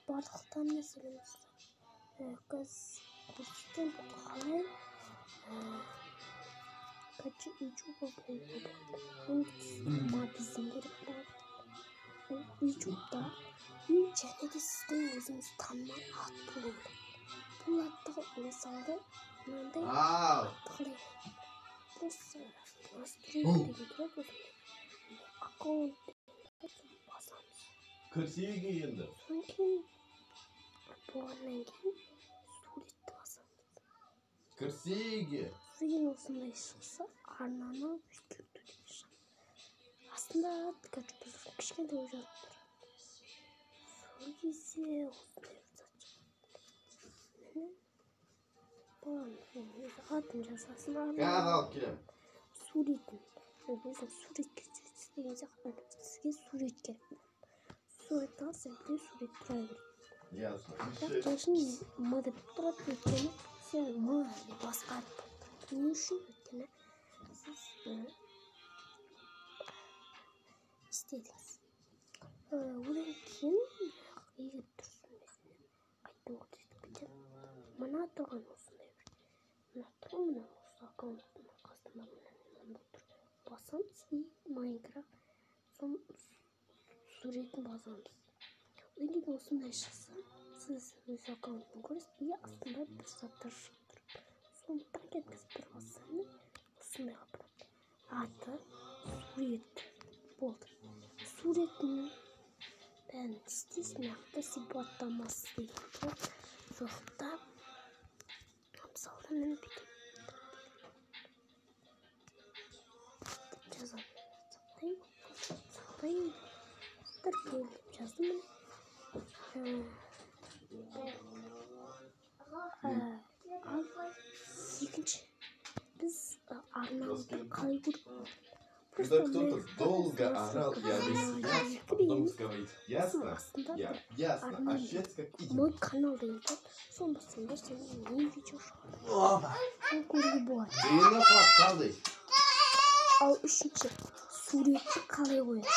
Барлықтарына сәлем достар. Қазір көрсетемін қалай ютуба болуға болады. Мобизм керек болады. Ютубта және де сіздің өзіңіз танымал ат болу керек. Бұл атты мысалға мынандай атты қалай просто настройка деген тұрады, осындай аккаунт деген басамыз. Кірсек енді. Содан кейін болғаннан кейін суретті басамыз. Кірсеге. Содан кейін осындай шықса, арнаны өзгерту деген шығады. Астында короче бір кішкентай болып жазылып тұрады. Сол кезде осындай бір зат шығады. Міне, бұған өзі атын жазасың, Қазір алып келемін. Суретін. Өзің суретке түсесіз деген сияқты сізге сурет керек болады. Сурет алсаң, біреу сурет тұра береді. Ясно. Бірақ сол үшін м деп тұрады, өйткені сен м әлде басқа әріп болып тұрады. Не үшін? Өйткені сіз істедіңіз. Одан кейін егер дұрыс түсінбесеңдер, қайтадан көрсетіп кетемін. Мына тұрған осындай бір. Мына тұрған мына осы аккаунттың қасында мына мында тұр. Басамыз и Майнкрафт сон суретін басамыз. Одан кейін осындай шықса, сіз өз аккаунтын көресіз и астында бір заттар шығып тұрады. Соны тақ еткізіп бір бассаңыз, осындай қылып тұрады. Аты, сурет болды. Суретін бәрін істейсіз, мына жақта сипаттамасы деген тұрады. Сол жақта мысалға мен бүйтіп деп жазамын. Сақтаймын, тіркел деп жаздым міне. Ал екінші біз арнамызды қалай көріп Когда кто-то долго орал и объяснял, а потом говорит: ясно, я, ясно, отец как мой идиот. Канал деген тұрады. Соны бассаңдар, сен не видео шығады. Опа. Соны көруге болады. Дені құлап қалды. Ал үшінші суретті қалай қояды?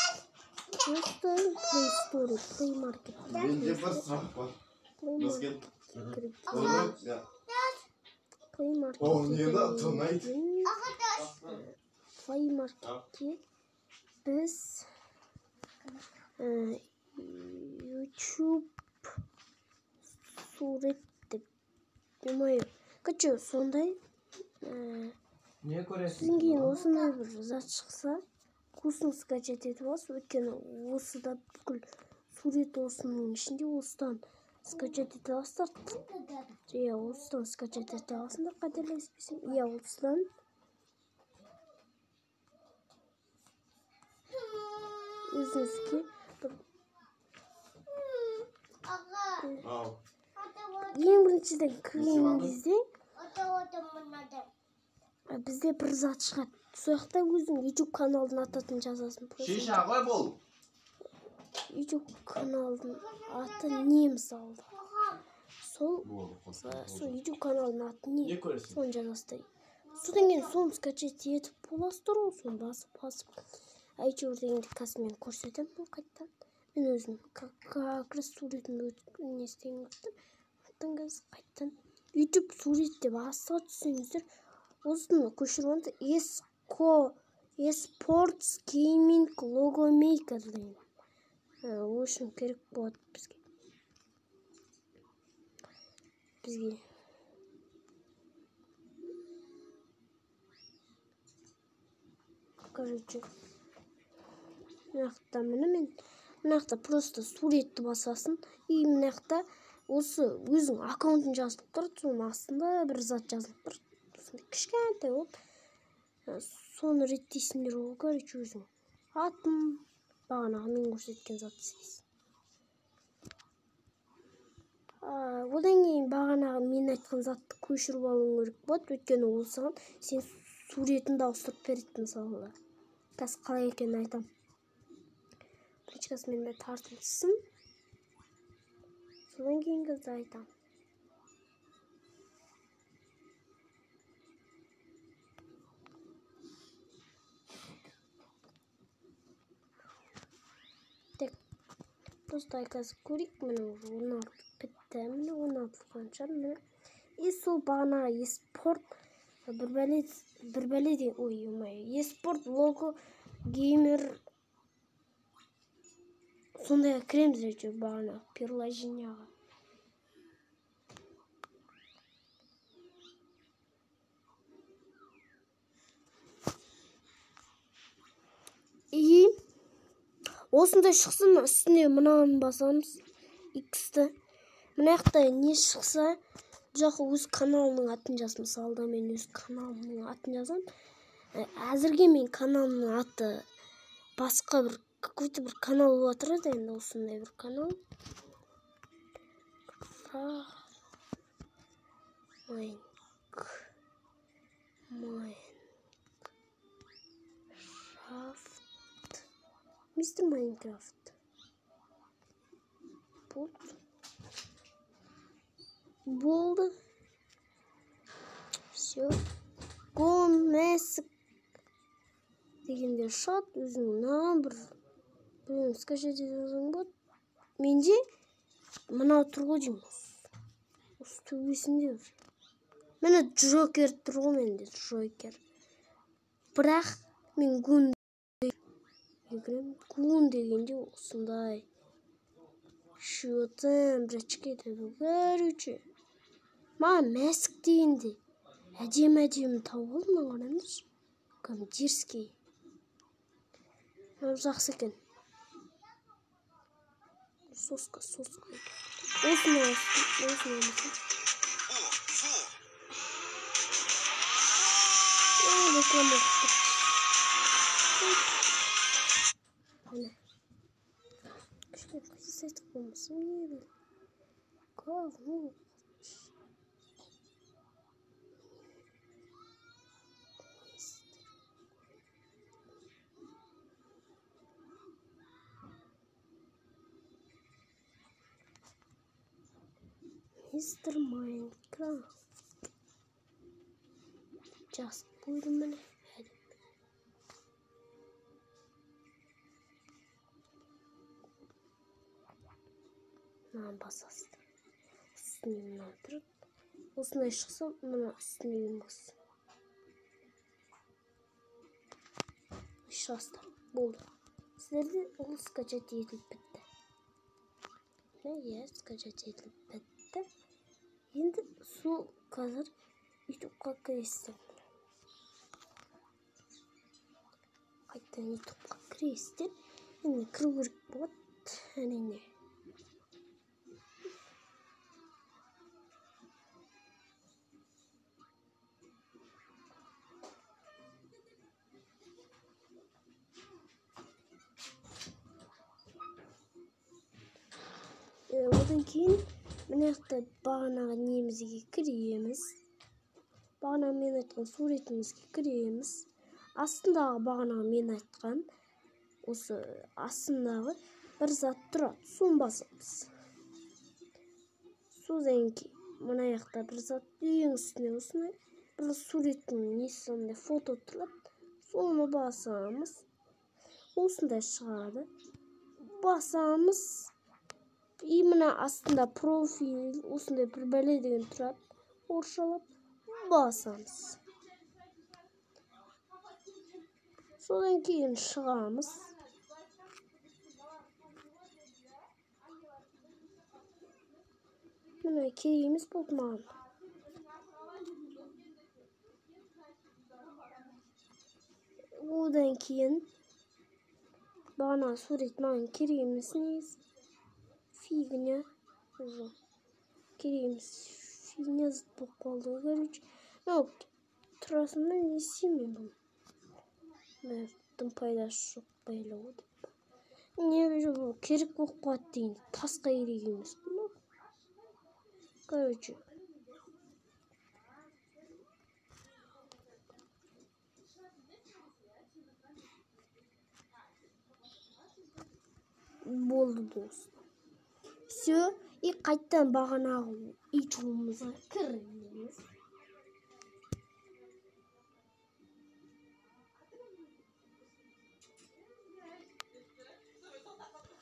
Просто Play Store, Play Market. Менде бір сұрақ бар. Play Доскен. Marketке кіріп Оны, Play Marketке О, не надо, кіргеннен тонайт. кейін Play Marketке біз YouTube сурет деп ё-моё. Короче, сондай Не көресің? Содан кейін осындай бір зат шықса, курсын скачать етіп аласыз, өйткені осыда бүкіл сурет осының ішінде, осыдан скачать ете аласыздар. Иә, осыдан скачать ете аласыңдар, қателеспесем. Иә, осыдан. Өзіңізге бір Ау. Ең біріншіден кірген кезде бізде бір зат шығады. Сол жақта өзің YouTube каналдың атын жазасың. Шеше ғой бұл. YouTube каналдың аты не мысалы? Сол, сол YouTube каналдың аты не? Не көресің? Соны жазасыздар. Содан кейін соны скачать етіп боласыздар ғой, соны басып, басып. Әйтеуір дегенде қазір мен көрсетемін бұл қайтадан. Мен өзім как раз суретімді не істеген келіп тұр. Сондықтан қазір қайтадан YouTube сурет деп астыға түссеңіздер, осыны көшіріп алыңыздар. Esports Gaming Logo Maker деген. Ол үшін керек болады бізге. Бізге. Короче, мына жақта міне мен, мына жақта просто суретті басасың и мына жақта осы өзің аккаунтың жазылып тұрады, соның астында бір зат жазылып тұрады. Осындай кішкентай болып, соны реттейсіңдер ғой, короче, өзің атын, бағанағы мен көрсеткен затты істейсің. Одан кейін бағанағы мен айтқан затты көшіріп алуың керек болады, өйткені ол саған сен суретіңді ауыстырып береді мысалы. Қазір қалай екенін айтамын. Бірінші қазір мен бәрі тартылсын. Содан кейін қазір айтамын. Так, Достар, қазір көрейік, міне уже 16 бітті, міне 16 қанша, міне. И сол бағанағы еспорт бір бәле деген, ой, ой, еспорт лого геймер сондайға кіреміз әйтеуір бағанағы приложениеға. И осындай шықсын, үстіне мынаны басамыз, X-ті. Мына жақта не шықса, бұл жаққа өз каналымның атын жаз. Мысалы да мен өз каналымның атын жазам. Әзірге мен каналымның аты басқа бір какой-то бір канал болып отырады енді, осындай бір канал. Майнкрафт. Мистер Майнкрафт. Болды. Все. Гомеск дегенде шығады. Өзің мына бір біреуін скачать етсең болады. Менде мынау тұр ғой деймін. Осы төбесінде бір. Міне Джокер тұр ғой менде, Джокер. Бірақ мен Гун Гун дегенде осындай. Что там, братчики, короче. Маған мәсік дегенде әдемі-әдемі тауып алдым, мына қараңдаршы. Кәдімгі дерзкий. Мынау жақсы екен. Соска, соска. Осыны алсын. Реклама. Міне. Кішкене қисайтып болмаса не бер. Говно. Мистер Майнкрафт. Жазып қойдым міне. Мынаны басасыздар. Үстіне мынаны тұрады. Осындай шықса, мына үстіне бас. Шығасыздар. Болды. Сіздерде ол скачать етіліп бітті. Міне, иә, скачать етіліп бітті. Енді сол қазір ютубқа кіресіздер. Қайтадан ютубқа кіресіздер. Енді кіру керек болады, әрине. Одан кейін мына жақта бағанағы немізге кіреміз. Бағана мен айтқан суретімізге кіреміз. Астындағы бағанағы мен айтқан осы астындағы бір зат тұрады. Соны басамыз. Содан кейін мына жақта бір зат ең үстіне осындай бір суреттің несі сондай фото тұрады. Соны басамыз. Осындай шығады. Басамыз. И мына астында профиль осындай бір бәле деген тұрады. Орысшалап басамыз. Содан кейін шығамыз. Мына керек емес болды маған. Одан кейін бағана сурет маған керек емес негізі. Фигня уже керек емес, фигня зат болып қалды ғой, короче. Мынау тұрасың ба, не істеймін мен бұны? Дым пайдасы жоқ байлау деп. Не бұл керек болып қалады деген тасқа керек емес бұл. Короче, болды достар. Все, и қайтадан бағанағы ютубымызға кіреміз.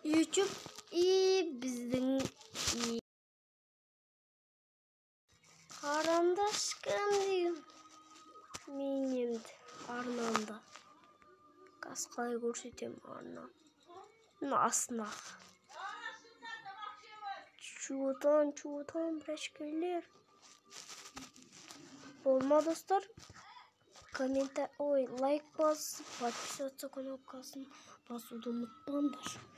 Ютуб И біздің и қараңдаршы, кәдімгідей мен енді арнамда қазір қалай көрсетемін? Арна мына астына. Чё там, чё там, братишкалер? Болма, достар, комментарий, ой, лайк басып, подписаться кнопкасын басуды ұмытпаңдар.